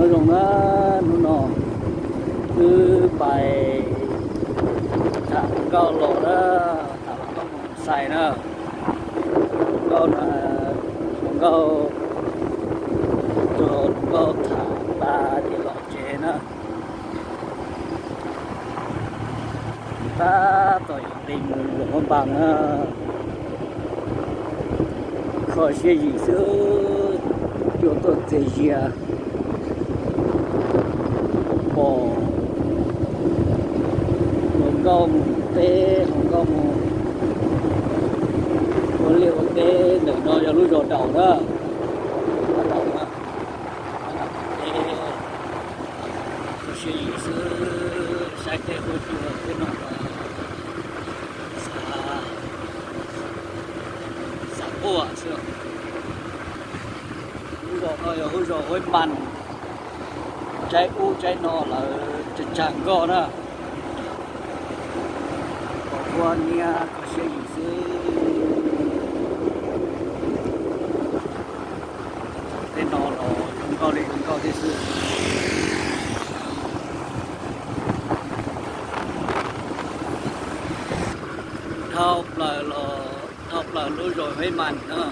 Nyob zoo na, hnub no wb pais tham hluas nkauj los na, tham hluas nkauj mus xais na. Hluas nkauj na, hluas nkauj, hluas nkauj tham tas ces los tsev na. Tab tom yuav nqis mus Luam Phab Npas na, kho siab zim xwb, cua tuaj txias zias. Pom hluas nkauj mus teb, hluas nkauj mus ua liaj ua teb ntawm no yog lub zos Daus na. Daus na, Daus teb, kho siab zim xwb, saib tej huab cua tej no mas xav, xav quaj xwb. Lub zos no yog lub zos Huab Mas, tsaib ub tsaib no lawv tsag tsag nkoj na. Pom huab niab kho siab zim xwb. Tej no los zoo nkauj li zoo nkauj thiab xwb. Dhau plaws los dhau plaws lub zos Huab Mas na.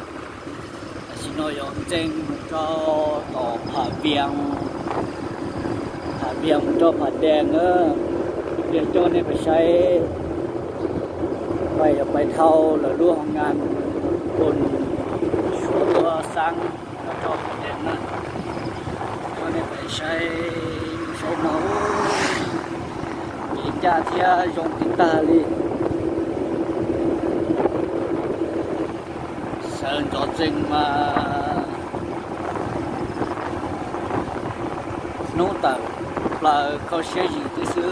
Tam sim no yuav ntxeev mus rau tom Pham Vias, Pham Vias mus rau Pham Dees na. Coj nej pais saib, pais yuav pais dhau lawv lub hoo nkas tus Suav tuaj xab nyob rau Pham Dees na. Coj nej pais saib, saib no, kev ncaj thiab zoo tib tag li. Sawv ntxov ntxees mas hnub tawm plaws kho siab zim tib xwb.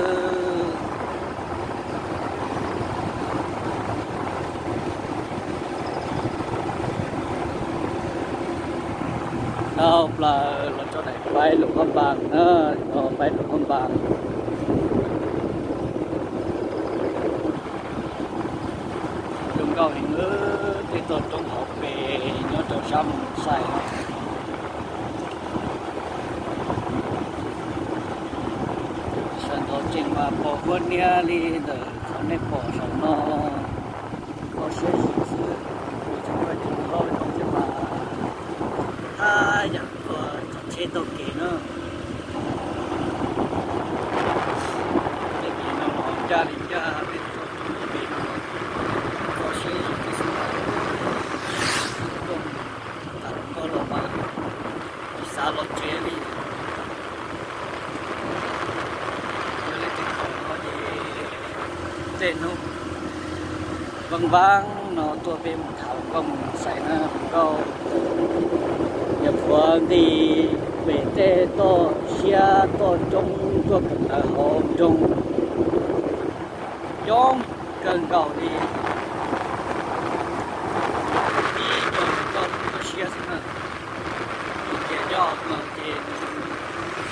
Dhau plaws los rau daim paib Luam Phab Npas na, paib Luam Phab Npas. Zoo nkauj heev, tej toj roob hauv pes nyob rau sab Moos Xais. Sawv ntxov ntxees mas pom huab niab li ntawm qhov nej pom saum no. Kho siab zim xwb, tus tseem paj tseem hlob zoo thiab mas haj yam kho tsoom tsheb taug kev na. Tej kev no los ncaj li ncaj peb toj roob hauv pes no, kho siab zim tib xwb. Tuaj mus tham hluas nkauj los mas tsis xav los tsev li. Yog li tej khoom no ces tej hnub vaab vaab no tuaj peb mus tham hluas nkauj mus xais na hluas nkauj. Nyuam qhuav nqis pem tej toj siab toj roob tuaj kawm ntawv hauv nroog coob kawg nkaus li. Ib co hluas nkauj tuaj siab xwb na. Ces nyob hauv no ces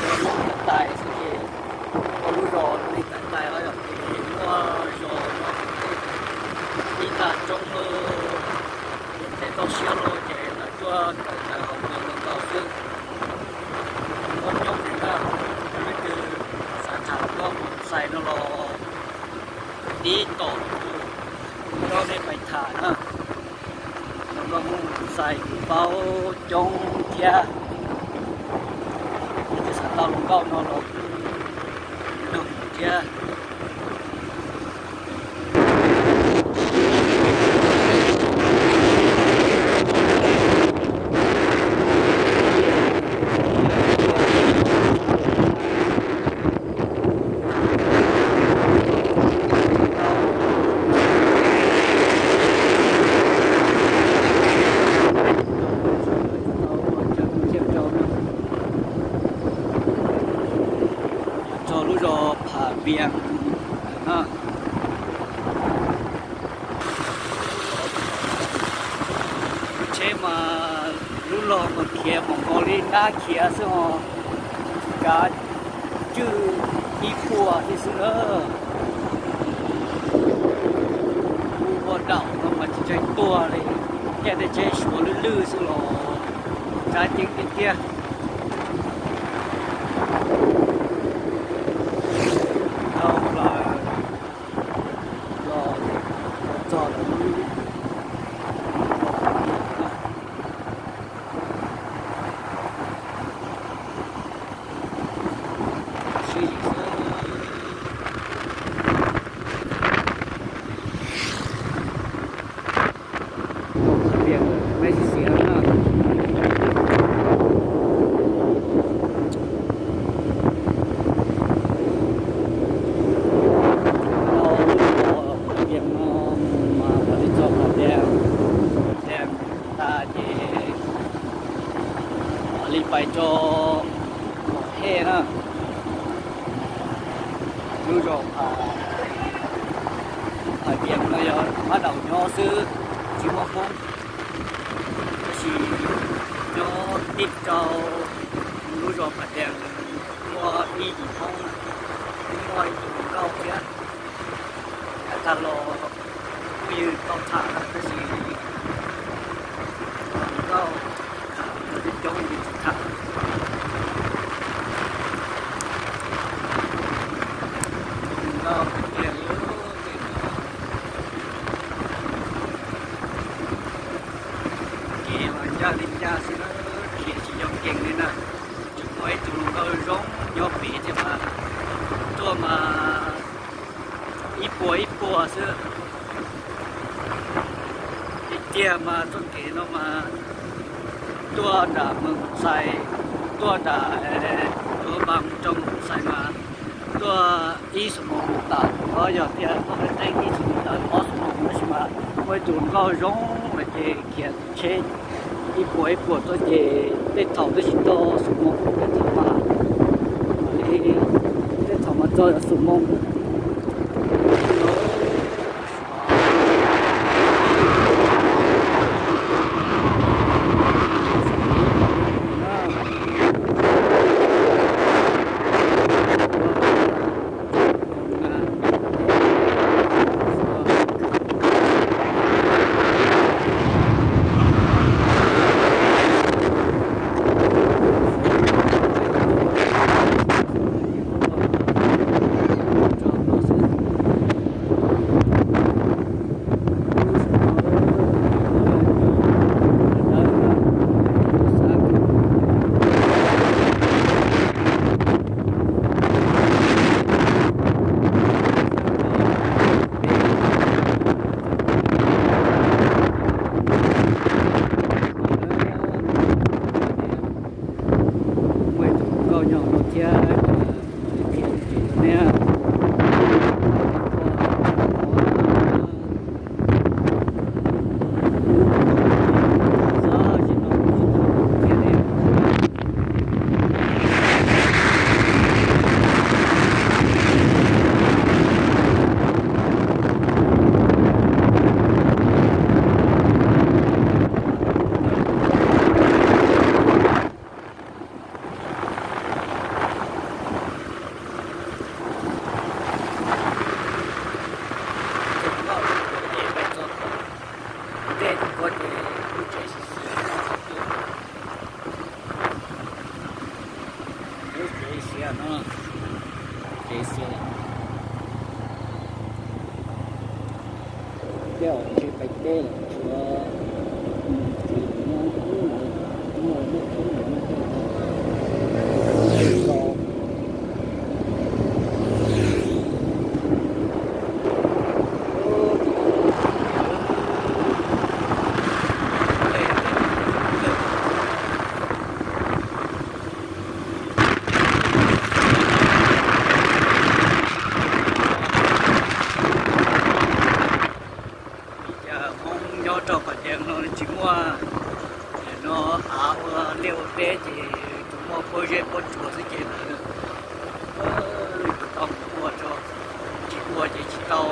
ua lub tais xwb ces ua lub zos li tais tais los yog ces muaj zos no ib tag roob, tej toj siab los ces lawv tuaj kawm ntawv hauv no ntau xwb. Muaj coob li ntawd, leej twg xav tham hluas nkauj mus xais no los tib tom kuv coj nej pais tham na. Hluas nkauj Hmoob mus xais kuv paub coob thiab. Leej twg xav tau hluas nkauj no los nug kuv thiab. Txog lub zos Pham Vias na. Tsheb mas lub log mas khiav mas nkaus li nab khiav xwb os, kav tswj ib puas thiab xwb na. Lub ua daum no mas tsis ntshai tuag li, caij tej tsheb Suav lwj lwj xwb los tsab ceeb tiag tiag. Pais rau Los Hej na, lub zos Phas Tias no yog pab daus nyob xwb, tsis muaj Hmoob. Tab sis nyob tib rau lub zos Phas Tias muaj ib yim Hmoob, muaj ib tug hluas nkauj thiab. Yav tag los kuj yeej tau tham tab sis hluas nkauj tham coob coob yeej tsis tham. Hluas nkauj tiag tiag li. Kev los ncaj li ncaj xwb na, khiav tsis yog nkees li na. Tseem muaj ib tug hluas nkauj zoo nyob pem thiab mas tuaj mas ib puas ib puas xwb. Tiag tiag mas txoj kev no mas tuaj nram Moos Xais, tuaj nram Tuam Npas rau Moos Xais mas tuaj ib xuab moos tawm, yog tias tuaj qeeb qeeb ib xuab moos tawm ob xuab moos, tab sis mas muaj ib tug hluas nkauj zoo no ces khiav tsheb ib puas ib puas tuaj ces tej thaum twb tsis tau xuab moos, tej thaum mas, tej thaum mas txog xuab moos. Muaj tus nkauj nyob no thiab, qhia tus tsev rau nej. Lub tsev xiav no, tsev xiav. Tej zaum ntshe pais teb lawm, tshuav txiv lawv nyob ntawd, muaj lub tsheb lawv nyob ntawd. Vim tias Hmoob nyob rau Pas Tias no tsis muaj no av ua liaj ua teb ces tsuas muaj pob zeb pob tsuas xwb ces lawv tau ua rau, tsis ua ces tsis tau